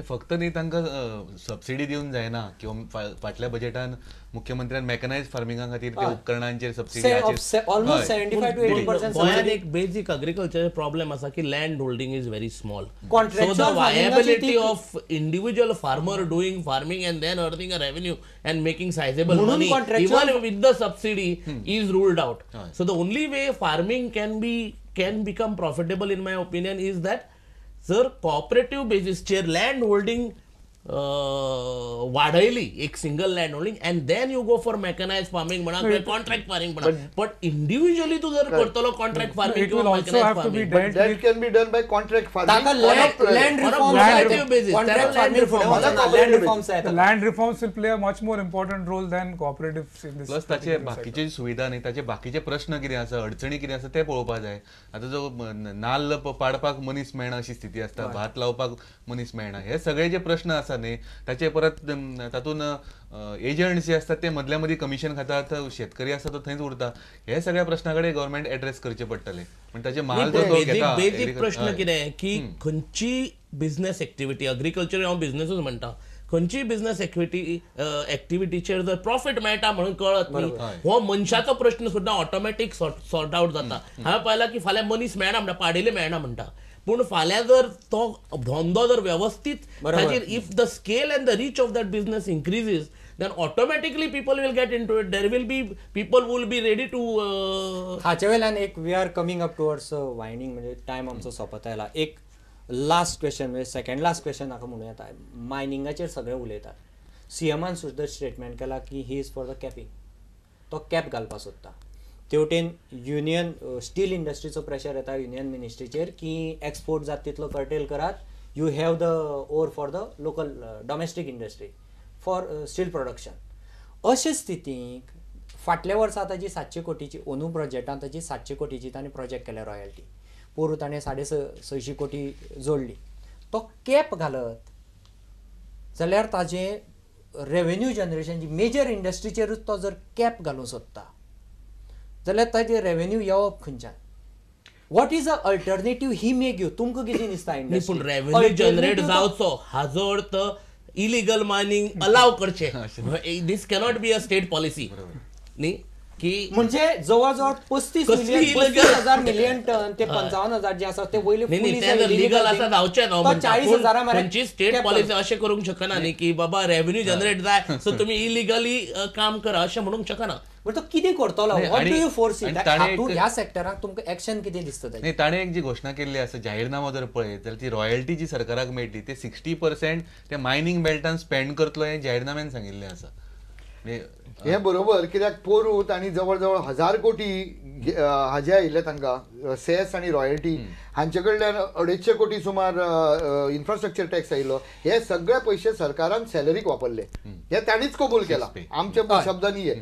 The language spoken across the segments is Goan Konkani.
फक्त न्ही तांकां सबसिडी दिवन जायना किंवा फाटल्या बजेटान मुख्यमंत्र्यान मेकनायज फार्मिंगा खातीर त्या उपकरणांचेर सबसिडी, ऑलमोस्ट 75 to 80%. गोंयांत एक बेजीक अग्रीकल्चर प्रॉब्लेम आसा की land holding is very small. So the viability of individual farmer doing farming and then earning a revenue and making sizable money even with the subsidy is ruled out. So the only way farming can become profitable in my opinion is that जर कॉपरेटिव्ह बेसिसचेर लँड होल्डिंग वाडयली, एक single land holding, and then you go for mechanise farming म्हणा किंवा कॉन्ट्रॅक्ट फार्मिंग म्हणा, बट इंडिव्हिज्युअली तू जर करतलो कॉन्ट्रॅक्ट फार्मिंग किंवा mechanise farming, that can be done by contract farming. Land reforms, land reforms will play a much more important role than cooperatives in this. Plus ताचे बाकीचे सुविधा न्ही, ताचे बाकीचे प्रश्न कितें आसा, अडचणी कितें आसा ते पळोवपाक जाय. आतां जो नाल्ल पाडपाक मनीस मेळना अशी स्थिती आसता, भात लावपाक मनीस मेळना, हे सगळे जे प्रश्न आसा न्ही ताचे परत तातूंत एजंट्स जे आसतात ते मदल्या मदीं कमिशन खातात, शेतकरी आसा तो थंयच उरता. हे सगळ्या प्रश्ना कडेन गव्हर्मेंट एड्रेस करचे पडटले. पण ताचे माल जो तो घेता, बेजीक प्रश्न कितें की खंयची बिझनेस एक्टिविटी, अग्रीकल्चर हांव बिझनेसूच म्हणटा, खंयची बिझनेस एक्टिविटीचेर जर प्रॉफिट मेळटा म्हणून कळत न्ही, हो मनशाचो प्रश्न सुद्दां ऑटोमॅटीक सॉर्ट आवट जाता. हांवें पळयलां की फाल्यां मनीस मेळना म्हणटा, पाडेली मेळना म्हणटा, पूण फाल्यां जर तो धंदो जर वेवस्थीत ताचेर if the scale and the reach of that business increases then automatically people will get into it. There will be people will be ready to. हाचे वयल्यान एक we are coming up towards winding, म्हणजे टायम आमचो सोंपत आयला. एक लास्ट क्वेश्चन, म्हणजे सेकंड लास्ट क्वेश्चन म्हाका म्हणूं येता. मायनिंगाचेर सगळे उलयतात, सीएमान सुद्दां स्टेटमेंट केला की he is for the capping, तो कॅप घालपाक सोदता. तेवटेन युनियन स्टील इंडस्ट्रीचो प्रेशर येता युनियन मिनिस्ट्रीचेर की एक्सपोर्ट जाता तितलो कर्टेल करात, you have the ore for the local domestic industry for steel production. अशे स्थितीक फाटल्या वर्सा ताजी 700 कोटीची ओनू प्रोजेक्टान ताजी 700 कोटीची ताणें प्रोजेक्ट केल्या रॉयल्टी, पोरूं ताणें 650 कोटी जोडली. तो कॅप घालत जाल्यार ताजें रेवेन्यू जनरेशन जी मेजर इंडस्ट्रीचेरूच तो जर कॅप घालूंक सोदता जाल्यार ताजे रेवेन्यू येवप खंयच्यान? What is a alternative he may give? तुमकां कितें दिसता? पूण रेवेन्यू जनरेट जावचो हाजो अर्थ इलिगल मायनिंग अलाव करचें, this cannot be a state policy न्ही. की म्हणजे जवळ जवळ 35,000 मिलियन टन ते 55,000 जे आसा ते वयले लिगल आसा जावचें न्हू. 40,000 खंयची स्टेट पॉलिसी अशें करूंक शकना न्ही की बाबा रेवेन्यू जनरेट जाय सो तुमी इलिगली काम करा अशें म्हणूंक शकना. बट तो कितें करतलो? What do you foresee? ह्या सेक्टराक तुमकां एक्शन कितें दिसता? न्ही, ताणें एक जी घोशणा केल्ली आसा जाहीरनामो जर पळयत जाल्यार ती रॉयल्टी जी सरकाराक मेळटली ते 60% ते मायनिंग बेल्टान स्पेंड करतलो हें जाहीरनाम्यान सांगिल्लें आसा. हे बरोबर, कित्याक पोरूं तांणी जवळ जवळ 1000 कोटी हाजे आयिल्ले तांकां सेस आनी रॉयल्टी, हांचे कडल्यान 250 कोटी सुमार इन्फ्रास्ट्रक्चर टॅक्स आयिल्लो. हे सगळे पयशे सरकारान सॅलरीक वापरले, हे तांणीच कबूल केला आमच्या शब्दांनी. हे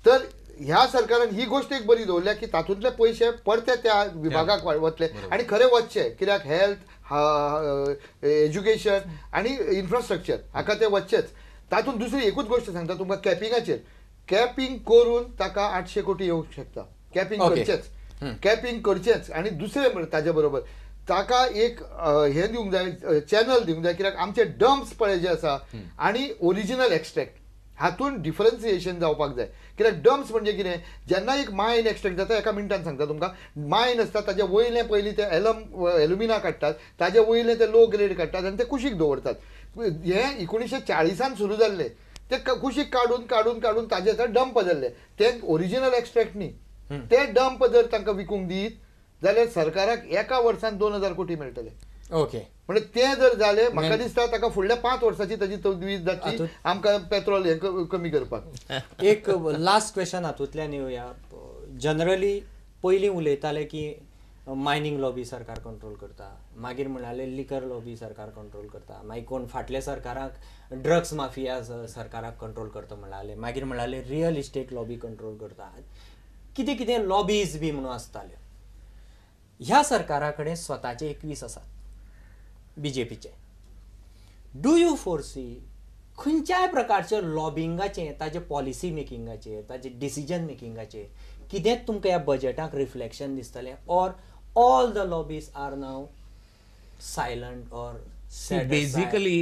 तर ह्या सरकारान ही गोष्ट एक बरी दवरल्या की तातूंतले पयशे परते त्या विभागाक वतले आनी खरें वचचे, कित्याक हेल्थ, एज्युकेशन आनी इन्फ्रास्ट्रक्चर हाका ते वचचेच. तातूंत दुसरी एकूच गोष्ट सांगता तुमकां, कॅपिंगाचेर कॅपिंग करून ताका 800 कोटी येवंक शकता. कॅपिंग करचेच, कॅपिंग करचेच. आनी दुसरें ताजे बरोबर ताका एक हें दिवंक जाय, चॅनल दिवंक जाय, कित्याक आमचे डम्प्स पळय जे आसा आनी ओरिजिनल एक्स्ट्रॅक्ट हातून डिफरन्सिएशन जावपाक जाय. कित्याक डम्प्स म्हणजे कितें, जेन्ना एक मायन एक्स्ट्रॅक्ट जाता, एका मिनटान सांगता तुमकां, मायन आसता ताजे वयलें पयलीं ते एल्युमिना काडटात, ताजे वयलें ते लो ग्रेड काडटात आनी ते कुशीक दवरतात. हें 1940 सुरू जाल्लें, ते कुशीक काडून काडून काडून ताजे आतां डंप जाल्ले, ते ओरिजिनल एक्स्ट्रॅक्ट न्ही. ते डंप जर तांकां विकूंक दीत जाल्यार सरकाराक एका वर्सान 2000 कोटी मेळटले. ओके, म्हणजे ते जर जाले म्हाका दिसता ताका फुडल्या 5 वर्साची ताजी तजवीज जातली आमकां पेट्रोल हें कमी करपाक. एक लास्ट क्वेश्चन हातूंतल्यान येवया. जनरली पयलीं उलयताले की मायनिंग लॉबी सरकार कंट्रोल करता, मागीर म्हणाले लिकर लॉबी सरकार कंट्रोल करता, मागीर कोण फाटल्या सरकाराक ड्रग्स माफिया सरकाराक कंट्रोल करता म्हणाले, मागीर म्हणाले रियल इस्टेट लॉबी कंट्रोल करता, कितें कितें लॉबीज बी म्हणून आसताल्यो. ह्या सरकारा कडेन स्वताचे 21 आसात बीजेपीचे. Do you foresee खंयच्याय प्रकारचे लॉबिंगाचें, ताजे पॉलिसी मेकिंगाचेर, ताजे डिसिजन मेकिंगाचेर कितेंच तुमकां ह्या बजेटाक रिफ्लेक्शन दिसतलें, or all the lobbies are now silent or Basically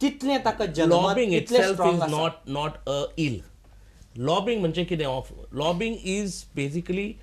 तितलें ताका lobbying itself is not a ill. Lobbying म्हणजे कितें, lobbying is basically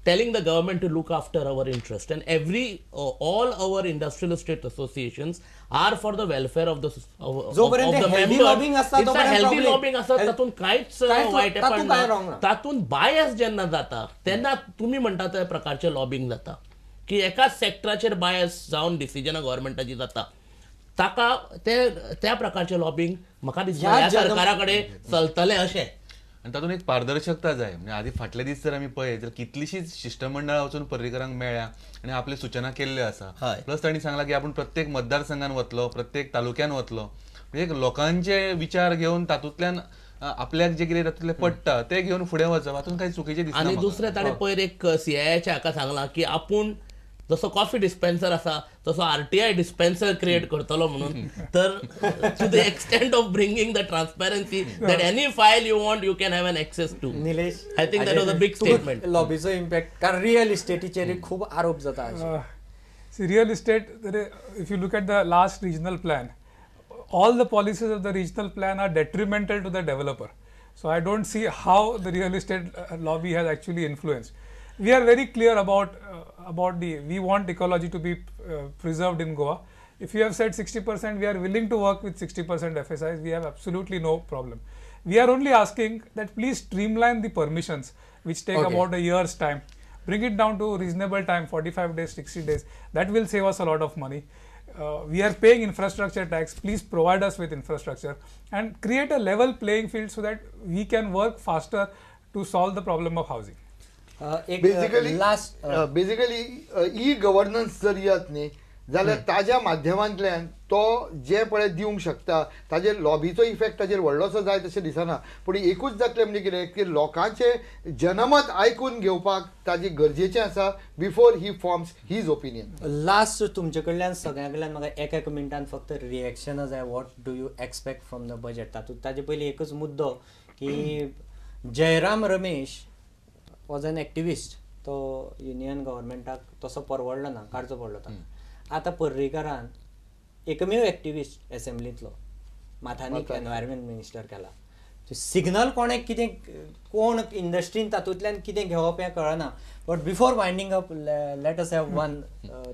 telling the government to look after our interest, and every all our industrial estate associations are for the welfare of the healthy lobbying आसता, हेल्दी लॉबिंग आसता, तातूंत कांयच वायटपण ना. तातूंत बायस जेन्ना जाता तेन्ना तुमी म्हणटा त्या प्रकारचें लॉबिंग जाता की एकाच सेक्टराचेर बायस जावन डिसिजनां गव्हर्मेंटाची जाता. ताका ते त्या प्रकारचें लॉबिंग म्हाका दिसता ह्या सरकारा कडेन चलतलें अशें. आनी तातूंत एक पारदर्शकता जाय. म्हणजे आदी फाटले दीस जर आमी पळयत जाल्यार कितलीशीच शिश्टमंडळां वचून पर्रीकरांक मेळ्ळ्या आनी आपल्यो सुचना केल्ल्यो आसा. प्लस तांणी सांगलां की आपूण प्रत्येक मतदारसंघान वतलो, प्रत्येक तालुक्यान वतलो, म्हणजे लोकांचे विचार घेवन तातूंतल्यान आपल्याक जे कितें तातूंतलें पडटा ते घेवन फुडें वचप, हातूंत कांय चुकीचें दिसना. आनी दुसरें ताणें पयर एक सीआयआयच्या हाका सांगलां की आपूण जसो कॉफी डिस्पेन्सर आसा तसो आरटीआय डिस्पेन्सर क्रिएट करतलो म्हणून. तर to the extent of bringing the transparency that any file you want you can have an access to. Nilesh, I think that was a big statement. लॉबीचो impact, कारण रियल इस्टेटीचेर खूब आरोप जाता. Real estate, if you look at the last regional plan, all the policies of the regional plan are detrimental to the developer. So I don't see how the real estate lobby has actually influenced. We are very clear about we want ecology to be preserved in Goa. If you have said 60%, we are willing to work with 60% FSIs. We have absolutely no problem. We are only asking that please streamline the permissions, which take about a year's time. Bring it down to reasonable time, 45 days, 60 days. That will save us a lot of money. We are paying infrastructure tax. Please provide us with infrastructure and create a level playing field so that we can work faster to solve the problem of housing. Basically e governance जर येत न्ही जाल्यार ताज्या माध्यमांतल्यान तो जे पळय दिवंक शकता ताजेर लॉबीचो इफेक्ट ताजेर व्हडलोसो जाय तशें दिसना. पूण एकूच जातलें म्हणजे कितें की लोकांचें जनमत आयकून घेवपाक ताजी गरजेचें आसा before he forms his opinion. Last तुमचे कडल्यान सगळ्यां कडल्यान म्हाका एक एक मिनटान फक्त रिएक्शनां जाय. What do you expect from the budget? तातूंत ताजे पयलीं एकूच मुद्दो की Jairam Ramesh was an activist, तो युनियन गव्हर्मेंटाक तसो परवडलो ना, काडचो पडलो ताका. आतां पर्रीकारान एकमेव एक्टिविस्ट एसेंब्लींतलो माथानीक एनवायरमेंट मिनिस्टर केला. सिग्नल कोणें कितें, कोण इंडस्ट्रीन तातूंतल्यान कितें घेवप हें कळना. But before winding up let us have one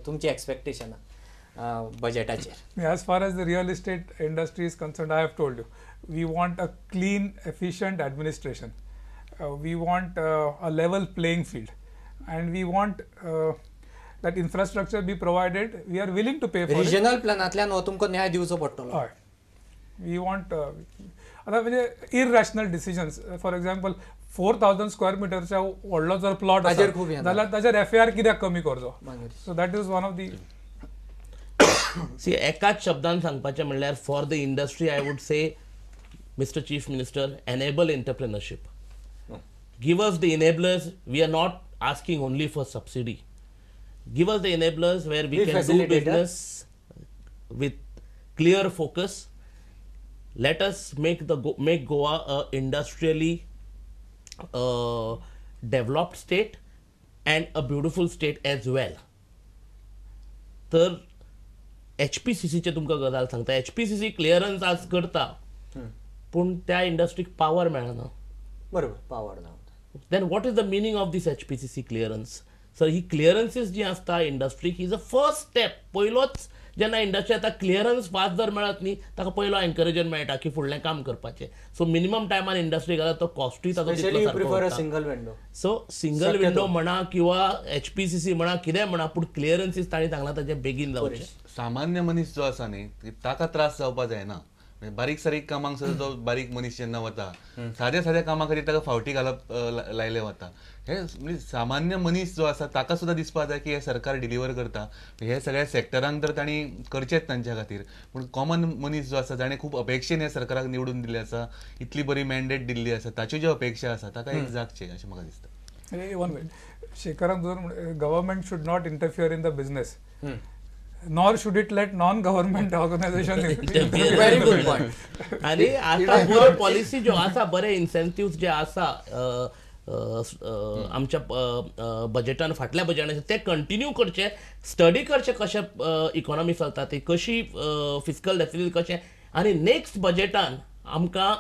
तुमची एक्सपेक्टेशनां बजेटाचेर. As far as the real estate industry is concerned, I have told you we want a clean, efficient administration. We want a level playing field, and we want that infrastructure be provided. We are willing to pay for regional प्लॅनांतल्यान हो तुमकां न्याय दिवचो पडटलो. हय, we want आतां म्हणजे irrational decisions. For example, 4000 square मिटरच्या व्हडलो जर प्लॉट आसा जाल्यार ताचेर एफआयआर कित्याक कमी करचो? So that is one of the see. एकाच शब्दान सांगपाचें म्हणल्यार for the industry I would say, mister chief minister, enable entrepreneurship. Give us the enablers. We are not asking only for subsidy. Give us the enablers where we can do business with clear focus. Let us make make Goa a industrially developed state and a beautiful state as well. तर HPCC चे तुमकां गजाल सांगता. HPCC clearance आज करता, पूण त्या इंडस्ट्रीक पावर मेळना. बरोबर, पावर ना. Then what is the meaning of this HPCC clearance? Sir, he clearances जी आसता इंडस्ट्रीक is a first step. पयलोच जेन्ना इंडस्ट्री आतां क्लियरन्स फास्ट जर मेळत न्ही ताका पयलो एनकरेजमेंट मेळटा की फुडलें काम करपाचें. सो मिनिमम टायमान इंडस्ट्री घाला तो कॉस्टूय ताचो तितलो सारको. Single window, so single window म्हणा किंवा HPCC म्हणा कितें म्हणा, पूण क्लियरन्सीस तांणी सांगला ताचे बेगीन जावचे. सामान्य मनीस जो आसा न्ही ताका त्रास जावपा जायना. बारीक सारीक कामांक सुद्दां जो बारीक मनीस जेन्ना वता साद्या साद्या कामां खातीर ताका फावटी घालप लायलें वता. हे म्हणजे सामान्य मनीस जो आसा ताका सुद्दां दिसपा जाय की हे सरकार डिलिव्हर करता. हे सगळ्या सेक्टरांक तर तांणी करचेच तांच्या खातीर, पूण कॉमन मनीस जो आसा जाणें खूब अपेक्षेन हे सरकाराक निवडून दिल्लें आसा, इतली बरी मॅन्डेट दिल्ली आसा, ताच्यो ज्यो अपेक्षा आसा ताका एक जागचें अशें म्हाका दिसता. वन मिनिट, शेखरान government should not interfere in the business. Nor should it let non-government organizations interfere. Very good point. आणि आता बऱ्यो पॉलिसी ज्यो आसा, बरे इन्सेंटिव्स जे आसा आमच्या बजेटान फाटल्या बजेटान ते कंटिन्यू करचे, स्टडी करचे कशें इकॉनॉमी चलता ती, कशी फिस्कल डेफिसीट कशें, आनी नेक्स्ट बजेटान आमकां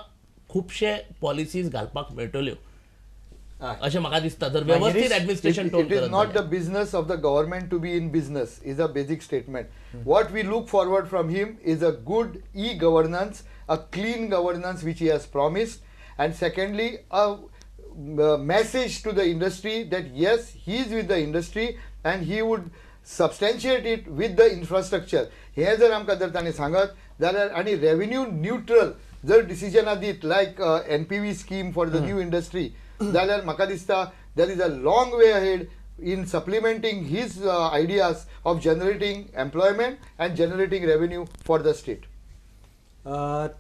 खुबशे पॉलिसीज घालपाक मेळटल्यो अशें म्हाका दिसता. जर व्यवस्थीत administration. It is not the business of the government to be in business is a basic statement. What we look forward from him is a good e governance, a clean governance which he has promised, and secondly a message to the industry that yes, he is with the industry and he would substantiate it with the infrastructure. हे जर आमकां जर ताणें सांगत जाल्यार आनी रेव्हेन्यू न्यूट्रल जर डिसिजनां दीत like NPV scheme for the new industry जाल्यार म्हाका दिसता there is a long way ahead in supplementing his ideas of generating employment and generating revenue for the state.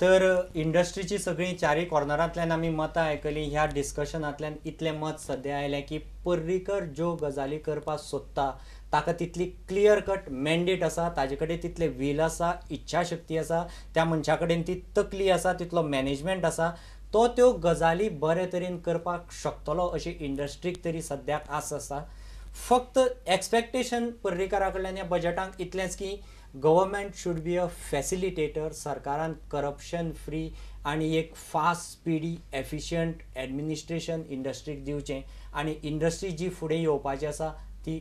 तर इंडस्ट्रीची सगळीं चारी कॉर्नरांतल्यान आमी मतां आयकलीं. ह्या डिस्कशनांतल्यान इतलें मत सद्या आयलें की पर्रीकर ज्यो गजाली करपाक सोदता ताका तितली क्लियर कट मॅन्डेट आसा, ताजे कडेन तितलें व्हील आसा, इच्छाशक्ती आसा, त्या मनशा कडेन ती तकली आसा, तितलो मॅनेजमेंट आसा, तो त्यो गजाली बरे तरेन करपाक शकतलो अशी इंडस्ट्रीक तरी सद्याक आस आसा. फक्त एक्सपेक्टेशन पर्रीकरा कडल्यान ह्या बजेटाक इतलेंच की government should be a facilitator. सरकारान करप्शन फ्री आनी एक फास्ट स्पिडी एफिशियंट एडमिनिस्ट्रेशन इंडस्ट्रीक दिवचें आनी इंडस्ट्री जी फुडें येवपाची आसा ती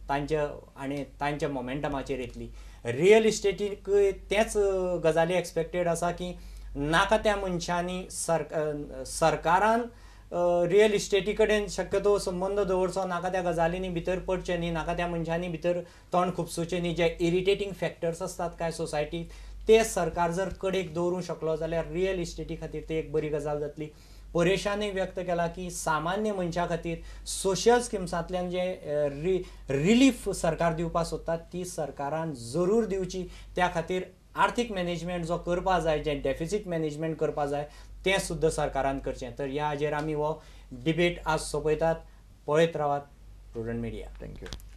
तांच्या आनी तांच्या मोमेंटमाचेर येतली. रियल इस्टेटीक तेच गजाली एक्सपेक्टेड आसा की नाका त्या मनशांनी सरकारान रियल इस्टेटी कडेन शक्यतो संबंद दवरचो, नाका त्या गजालींनी भितर पडचें न्ही, नाका त्या मनशांनी भितर तोंड खुपसुचें न्ही. जे इरिटेटींग फॅक्टर्स आसतात कांय सोसायटीक ते सरकार जर कडेक दवरूंक शकलो जाल्यार रियल इस्टेटी खातीर ती एक बरी गजाल जातली. परेशानूय व्यक्त केला की सामान्य मनशा खातीर सोशल स्किम्सांतल्यान जे रिलीफ सरकार दिवपाक सोदता ती सरकारान जरूर दिवची. त्या खातीर आर्थीक मॅनेजमेंट जो करपा जाय, जें डेफिसीट मॅनेजमेंट करपा जाय तें सुद्दां सरकारान करचें. तर ह्या हाजेर आमी हो डिबेट आज सोंपयतात. पळयत रावात प्रुडंट मिडिया. Thank you.